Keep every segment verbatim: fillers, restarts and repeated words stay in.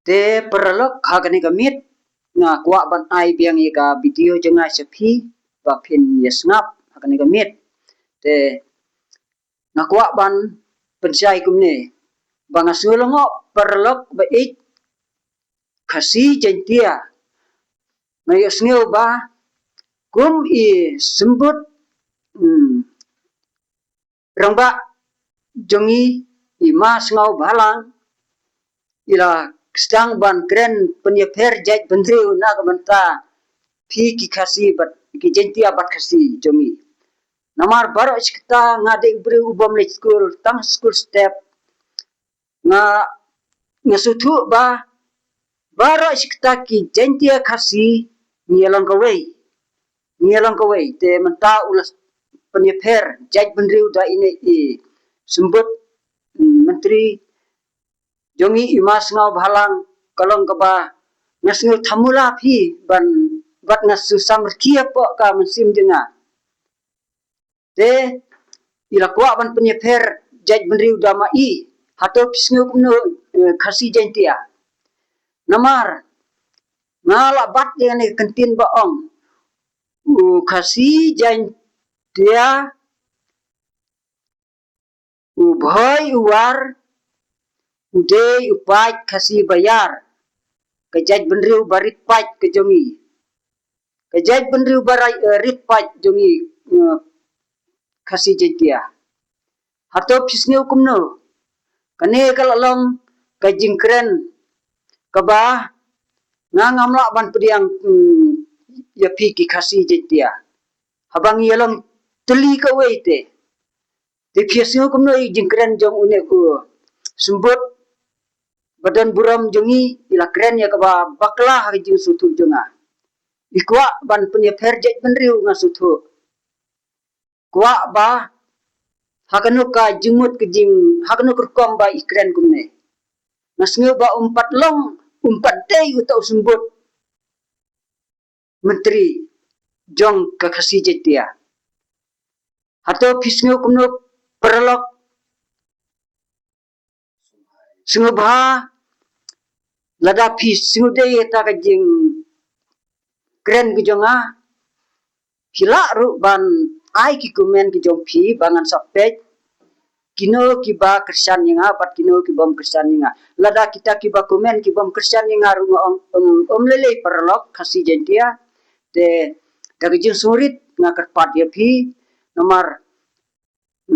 Te paralok, ha kane ka miet nga kwah ban ai biang ïa ka video jong nga sha phi ba phin ïa sngap ha kane ka miet. Te nga kwah ban pynshai kumne ba nga sngew lyngngoh paralok ba ïeit Khasi Jaintia. Nga ïohsngew ba kum i symbud, hmm, rangbah jong i, i Ma Sngewbhalang, i la sdang ban kren pynïapher jait bynriew na ka bynta phi ki Khasi bad ki Jaintia bad Khasi jong i. Namar baroh shi katta nga dei u briew u bym leit skul, tang skul step, nga, nga sngewthuh ba baroh shi katta ki Jaintia Khasi ngi ïa long kawei, ngi ïa long kawei. Te mynta u la pynïapher jait bynriew da ine i symbud, mm, myntri jong i, i Ma Sngewbhalang, ka long kaba nga sngew thamula phi ban, bad nga sngew samrkhie hapoh ka mynsiem jong nga. Te i la kwah ban pynïapher jait bynriew da ma i. Hato phi sngew kumno, eh, Khasi Jaintia? Namar nga la bat ïa kane ka kyntien ba ong u Khasi Jaintia u bhoi u war, u dei u paid Khasi ba ïar, ka jait bynriew ba rit paid ka jong i, ka jait bynriew ba rai, eh, rit paid jong i, eh, Khasi Jaintia. Hato phi sngew kumno? Kane ka la long ka jingkren kaba nga ngam lah ban pdiang, mm, ïa phi ki Khasi Jaintia. Haba ngi ïa long tylli kawei te. Te phi sngew kumno ïa ka jingkren jong une u symbud ba don burom jong i, i la kren ïa kaba bakla ha ka jingsngewthuh jong nga. I kwah ban pynïapher jait bynriew, nga sngewthuh. Kwah ba ha kano ka jingmut ka jing, ha kano ka rukom ba i kren kumne. Nga sngew ba um pat long, um pat dei uta u symbud myntri jong ka Khasi Jaintia. Hato phi sngew kumno paralok? Sngewbha lada phi sngewdei ïa kata ka jingkren ka jong nga, phi lah ruh ban ai ki comment ki jong phi ba ngan sa peit kino kiba kyrshan ïa nga bad kino ki bym kyrshan ïa nga. Lada kita kiba comment ki bym kyrshan ïa nga ruh nga ong, um, um lei lei paralok Khasi Jaintia. Te da ka jingsngewrit nga kyrpad ïa phi, namar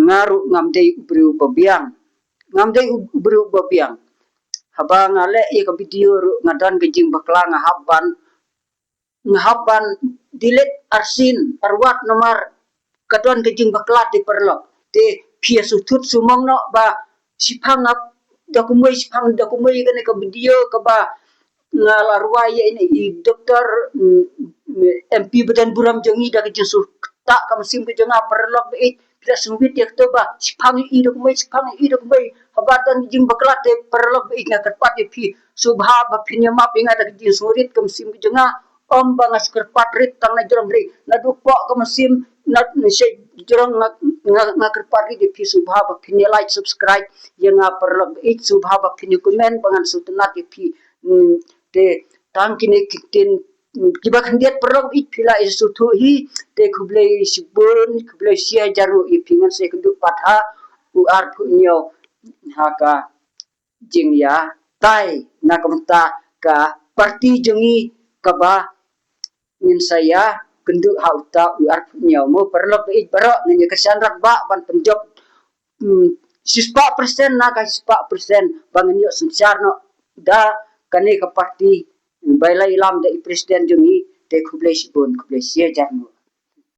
nga ruh ngam dei u briew ba biang. Ngam dei u, u briew ba biang. Haba nga leh ïa ka video ruh nga don ka jingbakla, nga hap ban, nga hap ban delete arsien arwat namar ka don ka jingbakla te paralok. Te phi ïa sngewthuh sngewmong noh ba shiphang ap da kumwei, shiphang da kumwei kane ka video kaba nga la rwai ïa ine i doktor, mm, M P ba don burom jong i da ka jingsngewthuh ka mynsiem ka jong nga paralok ba ïeit. Phi la sngewthuh ïa kata ba shiphang ïa i da kumwei, shiphang ïa i da kumwei. Haba don jingbakla te paralok ba ïeit nga kyrpad ïa phi sngewbha ba phin ïa map ïa nga da ka jingsngewrit ka mynsiem ka jong nga. Ym ba nga shu kyrpad rit tang na jrong rit, naduh poh ka mynsiem, na, na sha jrong nga, nga, nga kyrpad rit ïa phi sngewbha ba phin ïa like, subscribe ïa nga paralok ba ïeit, sngewbha ba phin ïa comment ba ngan sngewtynnat ïa phi. Hmm, te tang kine ki ktien, hmm, kiba khyndiat paralok ba ïeit phi la ïa sngewthuh hi, te khublei shibun, khublei shihajar nguh ïa phi, ngan sa ïakynduh pat ha u arphew hynñiew ha ka jingïatai na ka bynta ka party jong ngi kaba ngin sa ïakynduh ha uta u arphew hynñiew. Mo paralok ba ïeit baroh, ngin ïa kyrshan rangbah ban pynjop, mm, shispah persen na ka shispah persen ba ngin ïoh synshar noh da kane ka party ba la ïalam da i president jong ngi. Te khublei shibun, khublei shihajar nguh.